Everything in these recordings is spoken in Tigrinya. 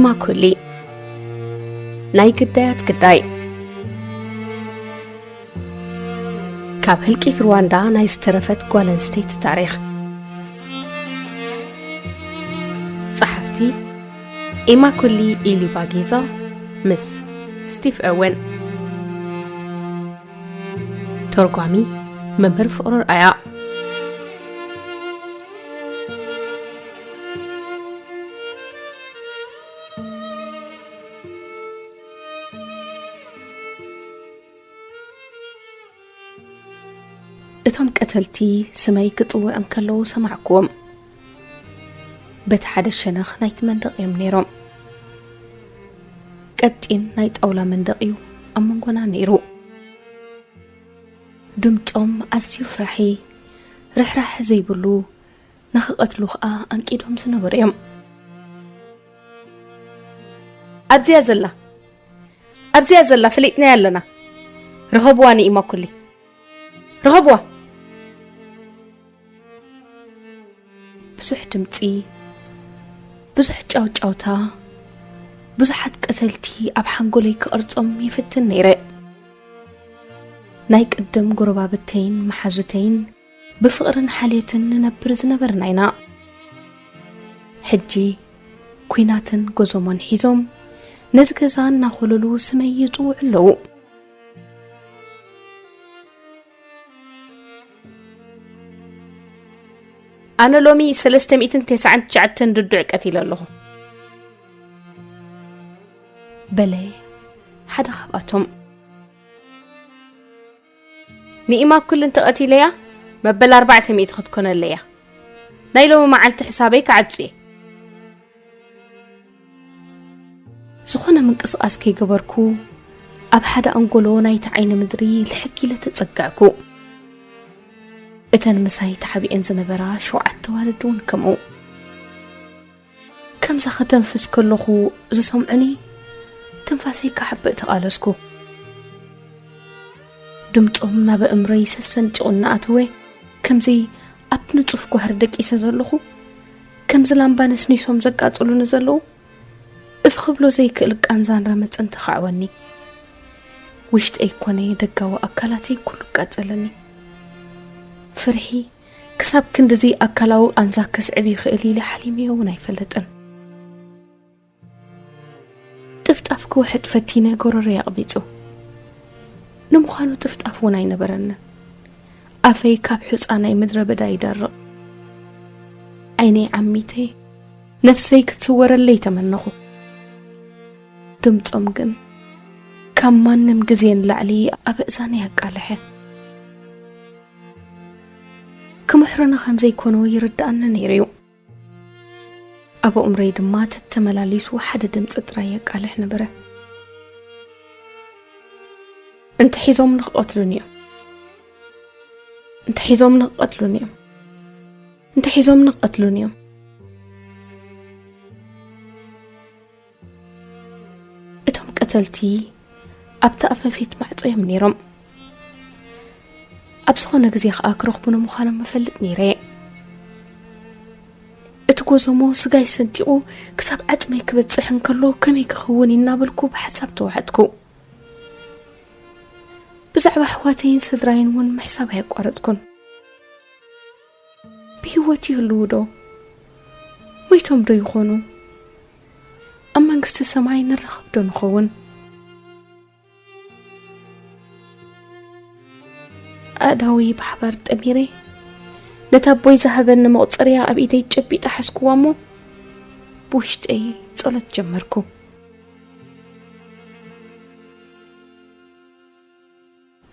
ማኩሊ። ናይ ግዳያት ግዳይ። ካብ ህልቂት ሩዋንዳ ናይ ዝተረፈት ጓል ኣንስተይቲ ታሪኽ። ጸሓፍቲ ኢማኩሊ ኢሊባጊዛ ምስ ስቲቭ ኦወን። ተርጓሚ መምህር ፍቕሩ ርኣያ። እቶም ቀተልቲ ስመይ ክጽውዕ እንከለዉ ሰማዕክዎም። በቲ ሓደ ሸነኽ ናይቲ መንደቕ እዮም ነይሮም። ቀጢን ናይ ጣውላ መንደቕ እዩ ኣብ መንጎና ነይሩ። ድምጾም ኣዝዩ ፍራሒ፣ ርሕራሕ ዘይብሉ፣ ንኽቐትሉ ኸኣ ኣንቂዶም ዝነበሩ እዮም። ኣብዚያ ዘላ፣ ኣብዚያ ዘላ፣ ፈሊጥናያ ኣለና። ርኸብዋ ንኢማኩሊ። ርኸብዋ። ብዙሕ ድምጺ፣ ብዙሕ ጫውጫውታ፣ ብዙሓት ቀተልቲ ኣብ ሓንጎለይ ክቐርጾም ይፍትን ነይረ። ናይ ቅድም ጎረባብተይን መሓዙተይን ብፍቕርን ሓልዮትን ንነብር ዝነበርና ኢና። ሕጂ ኲናትን ጎዞሞን ሒዞም ነዚ ገዛ እናኾለሉ ስመይ ይጽውዑ ኣለዉ። ኣነ ሎሚ ሰለስተ ሚእትን ተስዓን ትሽዓተን ድዱዕ ቀቲለ ኣለኹ። በለ ሓደ ካብኣቶም። ንኢማኩል እንተቐቲለያ፣ መበል ኣርባዕተ ሚእቲ ክትኮነለይ እያ። ናይ ሎሚ መዓልቲ ሕሳበይ ክዓጹ እየ። ዝኾነ ምንቅስቓስ ከይገበርኩ፣ ኣብ ሓደ ኣንጎሎ ናይቲ ዓይኒ ምድሪ ልሕግ ኢለ ተጸጋዕኩ። እተን ምሳይ ተሓቢኤን ዝነበራ ሸውዓተ ኣዋልድ እውን ከምኡ። ከምዛ ከተንፍስ ከለኹ ዝሰምዑኒ፣ ትንፋሰይ ክሓብእ ተቓለስኩ። ድምጾም ናብ ኣእምሮይ ሰሰንጢቑ እናኣተወ፣ ከምዚ ኣብ ንጹፍ ጓህሪ ደቂሰ ዘለኹ፣ ከምዚ ላምባ ነስኒሶም ዘቃጽሉኒ ዘለዉ፣ እዚ ክብሎ ዘይክእል ቃንዛን ረመጽን ተኻዕወኒ። ውሽጠይ ኮነ ደጋዊ ኣካላተይ ኩሉ ቃጸለኒ። ፍርሒ ክሳብ ክንድዚ ኣካላዊ ቃንዛ ከስዕብ ይኽእል ኢለ ሓሊመዮ እውን ኣይፈልጥን። ጥፍጣፍ ክውሕጥ ፈቲነ ጎረረይ ኣቕቢጹ። ንምዃኑ ጥፍጣፍ እውን ኣይነበረንን። ኣፈይ ካብ ሑጻ ናይ ምድረ በዳ ይደርቕ። ዓይነይ ዓሚተ ነፍሰይ ክትስወረለይ ተመነኹ። ድምጾም ግን ካብ ማንም ግዜ ንላዕሊ ኣብ ኣእዛነይ ኣቃልሐ። ክምሕሩኒ ከም ዘይኮኑ ይርድኣኒ ነይሩ እዩ። ኣብ ኣእምሮይ ድማ ተተመላሊሱ ሓደ ድምጺ ጥራይ የቃልሕ ነበረ። "እንተሒዞም ንኽቐትሉኒ እዮም። እንተሒዞም ንኽቐትሉኒ እዮም። እንተሒዞም ንኽቐትሉኒ እዮም." እቶም ቀተልቲ ኣብቲ ኣፈፊት ማዕጾ እዮም ነይሮም። ኣብ ዝኾነ ግዜ ኸኣ ክረኽቡኒ ምዃኖም እፈልጥ ነይረ። እቲ ጎዞሞ ስጋይ ሰንጢቑ ክሳብ ዓጽመይ ክበጽሕ እንከሎ ከመይ ክኸውን እናበልኩ ብሓሳብ ተዋሕጥኩ። ብዛዕባ ኣሕዋተይን ስድራይን እውን ምሕሳብ ኣየቋረጽኩን። ብህይወት ይህልዉ ዶ? ሞይቶም ዶ ይኾኑ? ኣብ መንግስቲ ሰማይ ንራኸብ ዶ ንኸውን? ኣእዳወይ ብሓባር ጠሚረ፣ ነታ ኣቦይ ዝሃበኒ መቑጸርያ ኣብ ኢደይ ጨቢጠ ሓዝክዋ እሞ፣ ብውሽጠይ ጸሎት ጀመርኩ።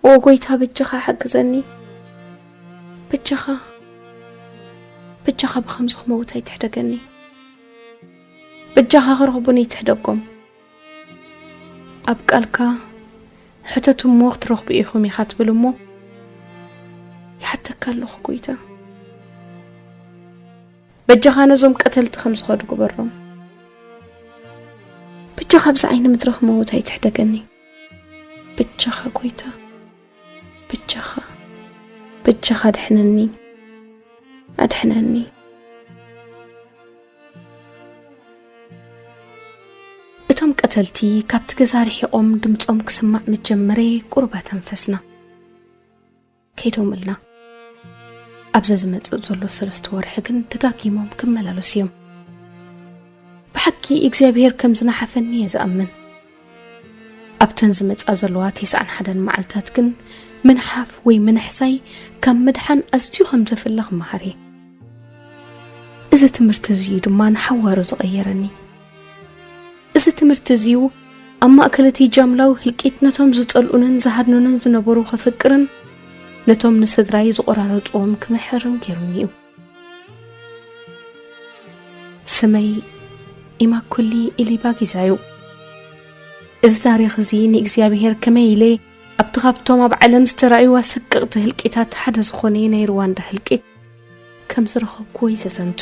"ኦ ጎይታ፣ በጃኻ ሓግዘኒ። በጃኻ፣ በጃኻ ብኸምዚ ክመውት ኣይትሕደገኒ። በጃኻ ክረኽቡኒ ኣይትሕደጎም። ኣብ ቃልካ ሕተቱ እሞ ክትረኽቡ ኢኹም ኢኻ ትብል እሞ፣ ይሓተካ ኣለኹ ጎይታ። በጃኻ ነዞም ቀተልቲ ከም ዝኸዱ ግበሮም። በጃኻ ኣብዚ ዓይኒ ምድሪ ክመውት ኣይትሕደገኒ። በጃኻ ጎይታ፣ በጃኻ፣ በጃኻ ኣድሕነኒ፣ ኣድሕነኒ።" ተኸተልቲ ካብቲ ገዛ ርሒቖም ድምጾም ክስማዕ ምስ ጀመረ፣ ቁሩብ ኣተንፈስና። ከይዶም እልና። ኣብዚ ዝመጽእ ዘሎ ሰለስተ ወርሒ ግን ደጋጊሞም ክመላለሱ እዮም። ብሓቂ እግዚኣብሔር ከም ዝነሓፈኒ እየ ዝኣምን። ኣብተን ዝመጻ ዘለዋ ተስዓን ሓደን መዓልታት ግን ምንሓፍ ወይ ምንሕሳይ ካብ ምድሓን ኣዝዩ ከም ዘፍለ ክመሃር እየ። እዚ ትምህርቲ እዚ እዩ ድማ ንሓዋሩ ዝቐየረኒ። እዚ ትምህርቲ እዚ እዩ ኣብ ማእከል እቲ ጃምላዊ ህልቂት ነቶም ዝጸልኡንን ዝሃድኑንን ዝነበሩ ከፍቅርን ነቶም ንስድራይ ዝቖራረጽዎም ክምሕርን ገይሩኒ እዩ። ስመይ ኢማኩሊ ኢሊባጊዛ እዩ። እዚ ታሪኽ እዚ ንእግዚኣብሔር ከመይ ኢለ ኣብቲ ካብቶም ኣብ ዓለም ዝተራእዩ ኣሰቀቕቲ ህልቂታት ሓደ ዝኾነ ናይ ሩዋንዳ ህልቂት ከም ዝረኸብኩዎ እዩ ዘዘንቱ።